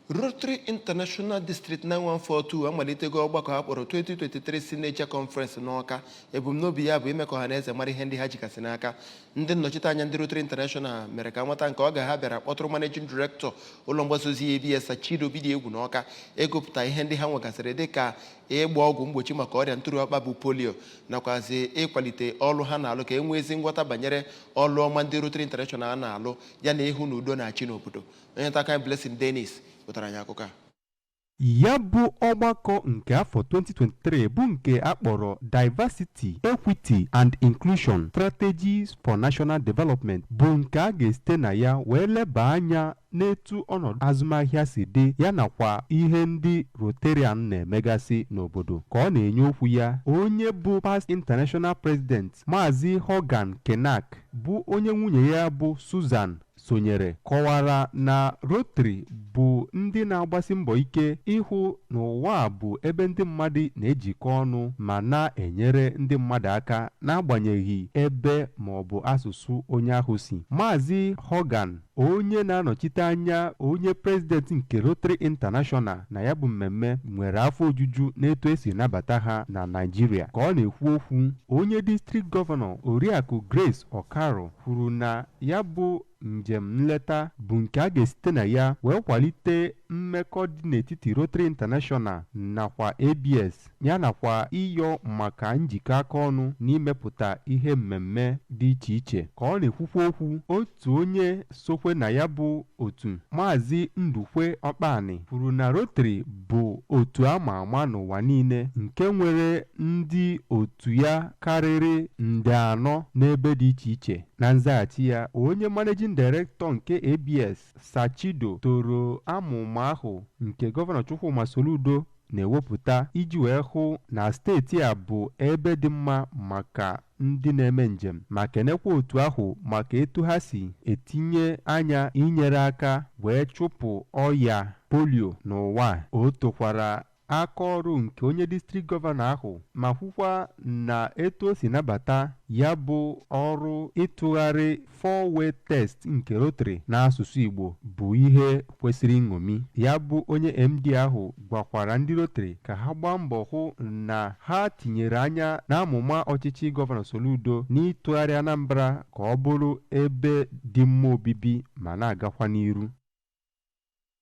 Rotary International District 9142 amalitego ọgbakọ ha kpọrọ 2023 Signature Conference n'Awka. Ebumnobi ya bụ ime ka ọha na eze mara ihe ndị ha jikasị n'aka. Ndị nnọchiteanya ndị Rotary International mere ka nwata nke oge ha bịara kpọtụrụ Managing Director ụlọ mgbasa ozi ABS, Chido Obidiegwu, n'Awka, egopụta ihe ndị ha nwegasịrị, dịka ịgba ọgwụ mgbochi maka ọrịa ntụrụọkpa bụ polio, nakwazi ịkwalite ọlụ ha na-alụ ka e nwee ezi nghọta banyere ọlụ ọma ndị Rotary International na-alụ, ya na ịhụ na udo na-achị n'obodo. Onye nta aka Blessing Dennis wetara anyị akụkọ a. Ya bụ ọgbakọ nke afọ 2023 bụ nke a kpọrọ Diversity, Equity and Inclusion Strategies for National Development, bụ nke a ga-esite na ya wee leba anya n'etu ọnọdụ azụmahịa si dị, ya nakwa ihe ndị Rotarian na-emegasị n'obodo. Ka ọ na-enye okwu ya, onye bụ past international president, Maazị Hogan Kenak, bụ onye nwunye ya bụ Susan sonyere, kọwara na Rotary bụ ndị na-agbasi mbọ ike ịhụ n'ụwa bụ ebe ndị mmadụ na-ejikọ ọnụ ma na-enyere ndị mmadụ aka, n'agbanyeghị ebe ma ọ bụ asụsụ onye ahụ si. Maazị Hogan, onye na-anọchite anya onye president nke Rotary International na ya bụ mmemme, nwere afọ ojuju n'etu esi nabata ha na Naịjirịa. Ka ọ na-ekwu okwu, onye district governor, Oriakụ Grace Okaro, kwuru na ya bụ njem nleta bụ nke a ga-esite na ya wee kwalite mmekọ dị n'etiti Rotary International nakwa ABS, ya nakwa ịyọ maka njikọ aka ọnụ n'imepụta ihe mmemme dị iche iche. Ka ọ na-ekwukwa okwu, otu onye sokwe na ya bụ otu, Maazị Ndukwe Ọkpani, kwuru na Rotary bụ otu ama ama n'ụwa niile, nke nwere ndị otu ya karịrị nde 4 n'ebe dị iche iche. Na nzaghachi ya, onye managing director nke ABS, Sachido, toro amụma ahụ nke Gọvanọ Chukwuma Soludo na-ewepụta iji wee hụ na steeti a bụ ebe dị mma maka ndị na-eme njem, ma kenekwa otu ahụ maka etu ha si etinye anya inyere aka wee chụpụ ọya polio n'ụwa. O tokwara aka ọrụ nke onye district governor ahụ, ma kwukwa na etu o si nabata ya bụ ọrụ ịtụgharị four-way test nke Rotary n'asụsụ Igbo bụ ihe kwesịrị nṅomi. Ya bụ onye MD ahụ gwakwara ndị Rotary ka ha gbaa mbọ hụ na ha tinyere anya n'amụma ọchịchị Gọvanọ Soludo n'ịtụgharị Anambra ka ọ bụrụ ebe dị mma obibi ma na-agakwa n'iru.